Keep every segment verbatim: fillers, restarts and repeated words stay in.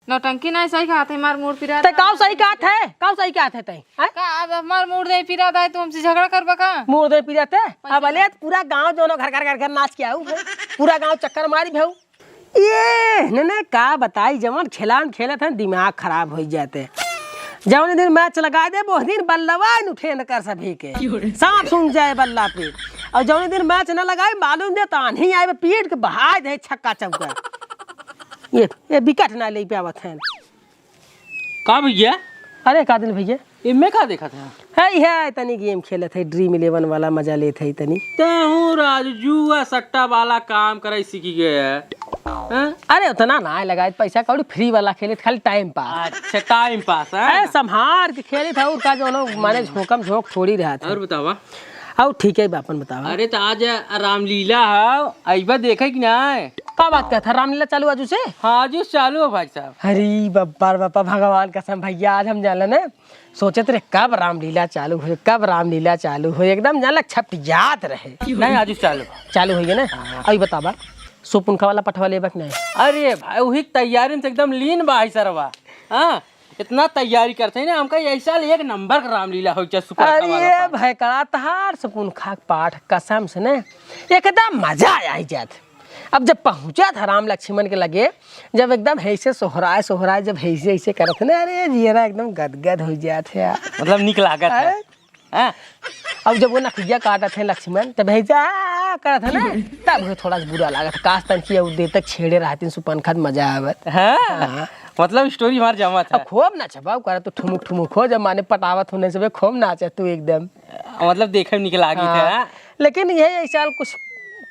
नौटंकी नहीं सही कहत है, हमार मूड पिरात है। काऊ सही कहत है, काऊ सही कहत है तै, हैं? का अब हमार मूड नहीं पिरात है, तू हमसे झगड़ा करबा का? मूड नहीं पिरात है? अब अले पूरा गाँव जौन घर, घर, घर, घर नाच के आऊ है, पूरा गाँव चक्कर मारी भऊ। ये ने, ने का बताई, जवन खेलान खेलत हैं, दिमाग खराब होइ जाते। जवन दिन मैच लगाइ देब, ओह दिन बल्लवा न उठे न कर सभी के। सांप सूंघ जाए बल्ला पे। और जवन दिन मैच न लगाई, मालूम दे, तान्ही आए, पीट के बहाइ दे छक्का चौका। ये, ये विकेट ना ले पावत हैं। का भैया? अरे कादिल भैया। इनमें का देखत है? है, है, तनी गेम खेलत है, ड्रीम इलेवन वाला मजा लेत है तनी। तहूँ राजू जुआ सट्टा वाला काम करे सीखी गए है। हैं? अरे उतना ना है लगाए, पैसा कौड़ी फ्री वाला खेले, खाली टाइम पास। अच्छा, टाइम पास, हैं? अरे संभार के खेले था, और का जो ना, माने झोंकम झोंक थोड़ी रहत है। और बतावा? और ठीक है, बापन बतावा। अरे तो आज रामलीला है, अइबा देखे कि ना? का बात कहत है, रामलीला चालू आजू से? हाँ, आजू चालू है भाई साहब। अरे बब्बर बापा, भगवान कसम भैया, आज हम जानल ना, सोचत रहे कब रामलीला चालू होई, कब रामलीला चालू होई, एकदम जानल छपटियात रहे। नहीं, आजू चालू। चालू होई ना? हाँ। अभी बतावा, सुपुनखा वाला पठवा लेबा कि नहीं? अरे भाई, वही तैयारी में तो एकदम लीन बा है सरवा। हाँ, इतना तैयारी करते हैं ना, हमका ऐसा एक नंबर का रामलीला हो जाए, सुपुनखा वाला अरे पाठ। भाई, कड़ा तहार सुपुनखा के पाठ, कसम से ने, एकदम मजा आ जात। अब जब पहुँचा था राम लक्ष्मण के लगे, जब एकदम ऐसे सोहराए, सोहराए, जब ऐसे, ऐसे करत है ना, अरे, जियरा एकदम गदगद हो जात है यार। मतलब, निक लागत है। हैं? हाँ। अब जब वो नखिया काटत है लक्ष्मण, तब ऐसे आ, आ, करत है ना, तब उहे थोड़ा सा बुरा लागत है। काश तन की अब देर तक छेड़े रहतीन सुपनखा त मजा आवत। हाँ। हाँ। मतलब, स्टोरी हमार जमत है। अब खूब नाचबा, करत तो ठुमुक, ठुमुक हो, जब माने पटावत होने से खूब नाचे तू एकदम। मतलब, देखे में निक लागित है, हाँ। हाँ? लेकिन ये, ये साल कुछ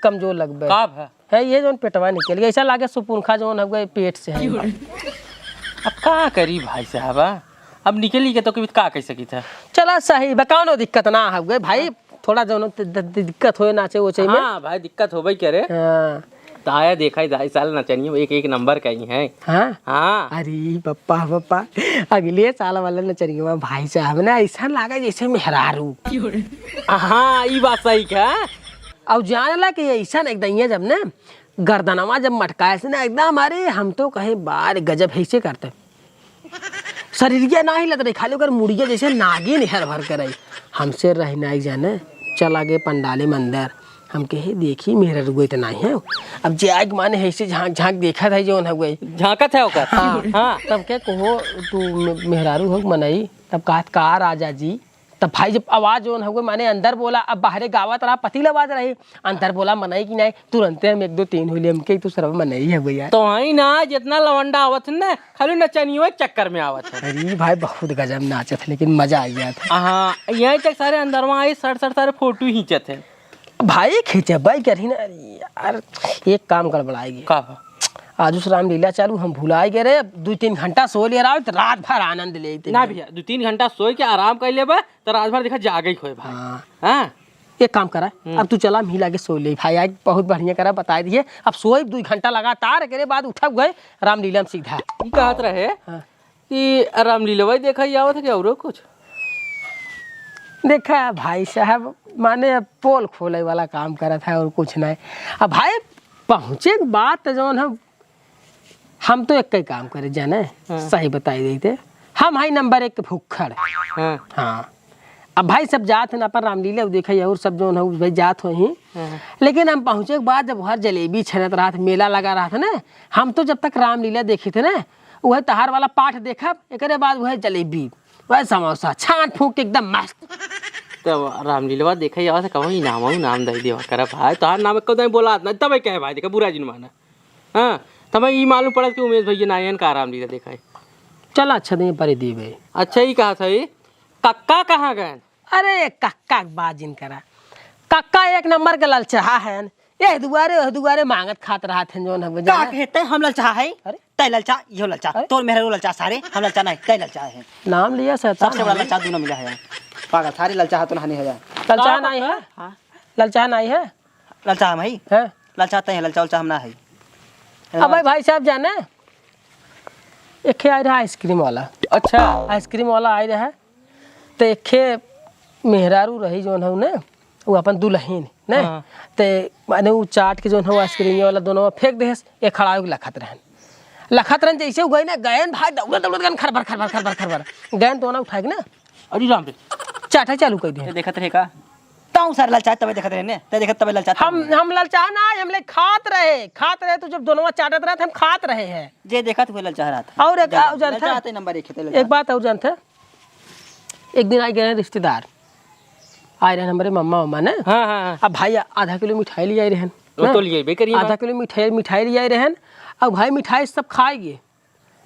कमजोर लगबे। का भा? है, ये जौन पेटवा निकल गया, ऐसा लागे सुपुनखा जौन हउवे पेट से है। अब का करी भाई साहब, आ? अब निकली के तो कभी का कह सकी था? चला सही बा, कौनो दिक्कत ना हउवे भाई, थोड़ा जौन दि-, दि-, दिक्कत होए नाचे ओचे में। हाँ भाई, दिक्कत होबे करे। हाँ। तो आया देखा ही दाई साल नचनिया एक, एक नंबर का ही है। हाँ? हाँ। अरे पप्पा, पप्पा, अगले साल वाला नचनिया भाई साहब ना ऐसा लागे जैसे मेहरारू। हाँ, ई बात सही का। और जानेला कि ऐसा ना एकदम ये जब ना गर्दनवा जब मटकाए से ना एकदम, अरे हम तो कहे बार गजब ऐसे करते। शरीरिया ना हिलत रही, खाली ओकर मुड़िया जैसे नागिन हर भर के रही। हमसे रह नाई जाने, चला गए पंडाले में अंदर। हम कहे, "देखी, मेहरारू तो नाई है।" अब जे आए के माने है, ऐसे झांक, झांक देखत है जौन हउवे। झांकत है ओकर। हाँ। हाँ। तब के कहो, "तू मे-, मेहरारू हो मनई?" तब कहत, "का राजा जी?" तब भाई जब आवाज जौन हउवे, माने अंदर बोला, अब बाहरे गावत रहा, पतिल आवाज रही, अंदर बोला, "मनई कि नाई?" तुरंते हम एक दो तीन होले, हमके तू सरवा मनई है भैया। तो हई ना, जितना लवंडा आवत है ना, खाली नचनियो के चक्कर में आवत है। अरे भाई, बहुत गजब नाचत है, लेकिन मजा आ गया था। हाँ, यहीं तक सारे अंदरवा आई, सर सर सारे फोटो खींचत है। भाई, खींचे भाई, करी ना, अरे यार, एक काम गड़बड़ाई गया। का बा? आज उस रामलीला चालू, हम भुलाई गए रे, दो तीन घंटा सो ले रहा, तो रात भर आनंद ले ना भैया, दो तीन घंटा सोए के आराम कर लेबा, तो रात भर देखा जागे ही खोए भाई। हाँ। हाँ? एक काम करा, हम्म। अब तू चला, हम ही लागे सो ले भाई, आज बहुत बढ़िया करा, बताए दिए। अब सोए दो घंटा लगातार, एकरे बाद उठब गए रामलीला में सीधा। ई कहत रहे हाँ। कि रामलीला भाई देखा ही आवत है कि औरो कुछ? देखा भाई साहब, माने अब पोल खोले वाला काम करत है और कुछ नहीं। अब भाई पहुँचे के बाद तो जौन हम हम तो एक ही काम करे जाने, हाँ। सही बताई देते, हम हई नंबर एक के भुक्खड़। हाँ। हाँ। अब भाई सब जात हैं ना अपन रामलीला, उ देखे और सब जौन है, उ भाई जात हो ही। हाँ। लेकिन हम पहुँचे के बाद जब हर जलेबी छनत रहत, मेला लगा रहत ना, हम तो जब तक रामलीला देखी थे ना, वह तहार वाला पाठ देखब, एकरे बाद वह जलेबी, वह समोसा, छान फूंक के एकदम मस्त। तब रामलीला देखे जावा से कहूँ इनाम उनाम दे देवा करा भाई, तहार नाम एको दाई बोला ना, तब कहे भाई, देखा बुरा जिन माना। हाँ, तो हमें ई मालूम पड़त कि उमेश भैया ना आयन का रामलीला देखाए। चल अच्छा, दे परे दी भाई। अच्छा, ई कहा था ई, कक्का कहाँ गए? अरे, कक्का के बात जिन करा। कक्का एक नंबर के ललचहा है। एह दुआरे, ओह दुआरे मांगत खात रहत हैं, जौन हम का जाने। कहते हम ललचहा है? अरे? तै ललचा, इहो ललचा। अरे? तोर मेहरारू ललचा सारे, हम ललचा नहीं, तै ललचा है। नाम लिया शैतान सबसे बड़ा है। ललचा दोनों मिला है। पागल, सारे ललचा है तो नहाने है। ललचा का नहीं है? हाँ। ललचा नहीं है? ललचा हम ही। हैं? ललचा तै है, ललचा उलचा हम ना है। अबे भाई साहब जाने, एक खे आए रहा आइसक्रीम वाला। अच्छा। आइसक्रीम वाला आए रहा, तो एक खे मेहरारू रही जौन हऊ ने, वो अपन दुलहिन ने, हाँ। ते माने वो चाट के जौन हऊ आइसक्रीम वाला दोनों फेंक देहस, एक खड़ा होके लखत रहन। लखत रहन जैसे उ गए ना, गएन भाई दौड़त दौड़त गएन खरबर खरबर खरबर खरबर। गएन तो ना उठाए के ना। अरे राम रे। चाटा चालू कर दे। ते देखत रहे का? ताऊ सारे ललचाए तबे देखत रहे ने। ते देखत तबे ललचाए हम, तबे। हम ललचा ना, हम ले खात रहे, खात रहे तो जब दोनों चाटत रहे तो हम खात रहे हैं। जे देखत हुए ललचा रहा था। और एक, जा, और जानते ललचा हैं? आते नंबर एक है, ते ललचा। एक बात और जानते हैं? एक दिन आ गए रिश्तेदार, आए रहन हमरे मम्मा उम्मा ने। हाँ, हाँ, हाँ। अब भाई आधा किलो मिठाई ले आए रहन। वो ना? तो लिए बे करिए आधा बात। किलो मिठाई, मिठाई ले आए रहन। अब भाई मिठाई सब खाए गए,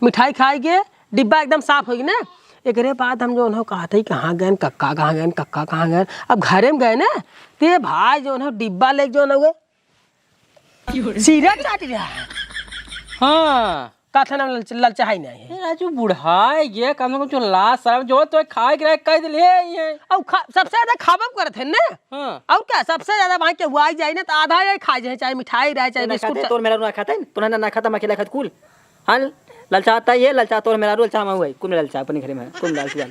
मिठाई खाए गए, डिब्बा एकदम साफ हो गई ना। एकरे बाद हम जो उन्हों कहते ही कहाँ गए कक्का, कहाँ गए कक्का, कहाँ गए। अब घरे में गए ना, ते भाई जो उन्हों डिब्बा लेके जो उन्हों सीरा चाट रहा है। हाँ। का था नाम ललच-, ललचाई नहीं है। ए राजू, बुढ़ाए गया, कम से कम जो लाज शरम, जो तो खाए के रहे, कह दिले ही है। और खा-, सबसे ज्यादा खाबम करत है ना। हाँ। और क्या, सबसे ज्यादा वहाँ के हुआ ही जाए ना, तो आधा ही खा जाए, चाहे मिठाई रहे, चाहे तो ना बिस्कुट खाते, चा- तोर मेरा ना खाते, तोर ना, ना खाता, मैं अकेला खात कुल। हाँ, ललचा आता है ये, ललचा तोर मेरा रू, ललचा हम हुआ है, कुल ललचा अपने घर में, कुल ललचा।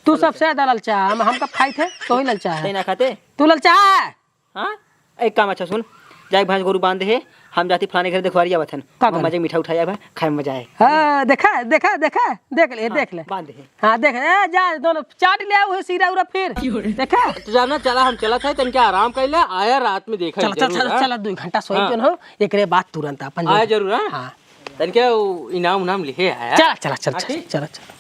तू सबसे ज्यादा ललचा, हम, हम कब खाई थे, तो ही ललचा है। तै ना खाते? तू ललचा है? हाँ? एक काम अच्छा सुन, जाए भैंस गोरू बांध दे, हम जाती फलाने घर देखवारी आवत हन। का वहाँ करे? मजे मीठा उठाया बा, खाए में मजा आए। हाँ, देखा, देखा, देखा, देख ले, हाँ, देख ले। बांध दे। हाँ, देख, ए, जा, दोनों चाट ले आओ, सीरा उरा फिर। देखा? तो जाना चला, हम चलत है, तनके आराम कर ले, आया रात में देखा चला, चला, जरूर, चला, हाँ? चला, दो घंटा सोई हाँ। जन हो, एकरे बाद तुरंत अपन आया जो जरूर, हाँ? हाँ। तनके वो इनाम उनाम लिखे आया। चला, चला, चला, हाँ, चला, ठीक? चला, चला।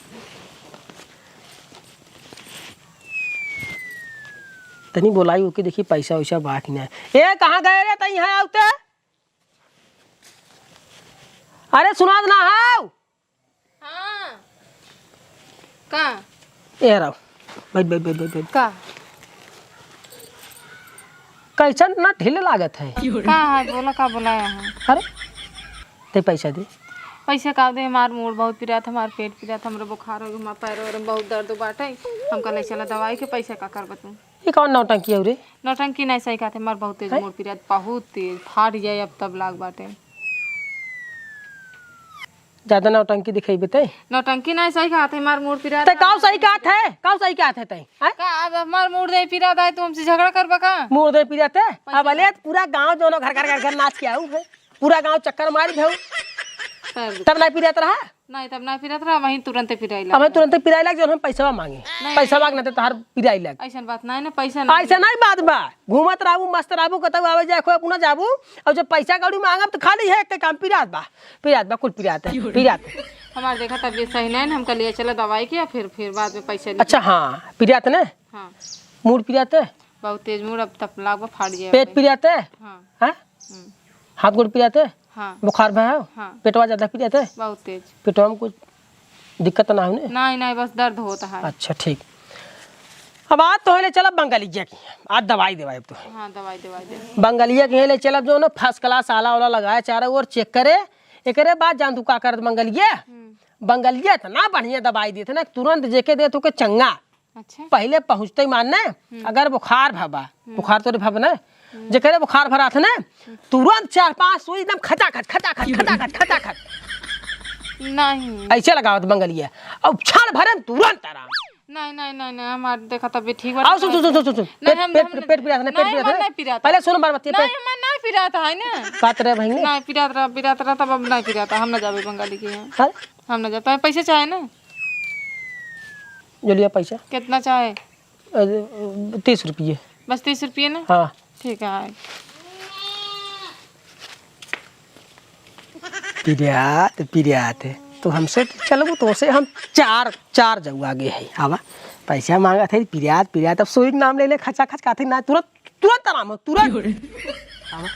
तनी बोलाई ओके, देखी पैसा वैसा बा कि ना। ए, कहाँ गए रे तई है आउते? अरे सुनात ना हाउ? हाँ। का? ए रहो। बैठ, बैठ, बैठ, बैठ, बैठ। का? कैसन ना ढील लागत है? का है? बोला, का बोला है? अरे, ते पैसा दे। पैसा का दे? हमार मूड़ बहुत पिरात, हमार पेट पिरात, हमरे बुखार हो गया, हमार पैर वैर में बहुत दर्द बाटे। हमका ले चला दवाई के, पैसा का करबा तू? ये कौन नौटंकी है रे? नौटंकी नहीं सही कहते, हमार बहुत तेज हैं? मूड़ पिरात, बहुत तेज, फाट जाए अब तब लाग बाटे। ज्यादा नौटंकी दिखेबे ते? नौटंकी नहीं सही कहते, हमार मूड़ पिरात। ते काऊ सही कहत है? काऊ सही कहत है ते? हैं? का अब हमार मूड़ दे पिरात है, तू हमसे झगड़ा करबा का? मूड़ दे पिरात है? पैसा अब अले का? पूरा गांव जोनो घर, घर, घर, घर नाच के आऊ है। पूरा गांव चक्कर मारी भऊ। कर दे। तब नहीं पिरात रहा? नहीं, तब नहीं पिरात रहा, वहीं तुरंते पिराई अब लग। तुरंते पिराई लग, जो हम पैसवा मांगे। नहीं। पैसवा मांगना तो तोहार पिराई लग। ऐसन बात नहीं ना, पैसा नहीं। ऐसा नहीं बात बा। घूमत रहबू, मस्त रहबू, कतौ आवे जाए, खोए अपना जाबू। और जब पैसा कौड़ी मांगब तो खाली है एक काम, पिरात बा, पिरात बा, कुल पिरात है, पिरात है। हमार देखा तबीयत सही नहीं ना, हमका लिए चला दवाई के, फिर, फिर बाद में पैसा लिए। अच्छा, हाँ, पिरात ने? हाँ। मूड़ पिरात है? बहुत तेज मूड़, अब तप लाग बा, फाट जाए पेट भाई। पिरात है? हाँ। हाँ? हम्म। हाथ गोड़ पिरात है? हाँ। बुखार भा है? हाँ। पेटवा ज्यादा पिरात है? बहुत तेज। पेटवा में कुछ दिक्कत ना हो ने? नहीं, नहीं, बस दर्द होता है। अच्छा, ठीक। अब आज तो है ले चला बंगालिया की, आज दवाई देवाई तो है। हाँ, दवाई देवाई दे। बंगालिया के ले चला जो ना first class आला वाला लगाए चारों ओर check करे, एकरे बाद जान तू का करत बंगालिया? हम्म। बंगालिया इतना बढ़िया दवाई देत है ना, तुरंत जेके देत ओके चंगा। अच्छा। पहिले पहुँचते ही मान ने, हम्म। अगर बुखार भवा, हम्म। बुखार तोरे भवा ना, हम्म। जेकरे बुखार भरात है ना, हम्म। तुरंत चार पांच सुई एकदम खचाखच, खचाखच, खचाखच, खचाखच। नहीं। ऐसे लगावत बंगलिया, अब क्षण भरे में तुरंत आराम। नहीं, नहीं, नहीं, नहीं, हमार देखा तबीयत ठीक बा। आओ, सुन, सुन, सुन, सुन, सुन। नहीं, पेट, हम, पेट, हम पेट पिरात है ना, पेट नहीं, पिरात है हमार ना। नहीं पिरात। पहिले सुन हमार बात, ये नहीं, पेट हमार नहीं पिरात है ना। काट रहे भाई ने। नहीं, पिरात रहा, पिरात रहा, तब हम नहीं पिरात, हम ना जाबे बंगाली के यहाँ। हाँ? हम ना जाते, पैसे चाहे ना। जो लिया पैसा। कितना चाहे? अरे, तीस रुपये। बस तीस रुपये ना? हाँ। ठीक है। पिरियात, पिरियात है। तो हमसे चलबू तो से हम चार, चार जऊ आगे है। आवा, पैसा मांगा थे, पिरियात, पिरियात। अब सोई के नाम ले ले, खचा खच खाते ना, तुरंत, तुरंत आराम हो, तुरंत। आवा।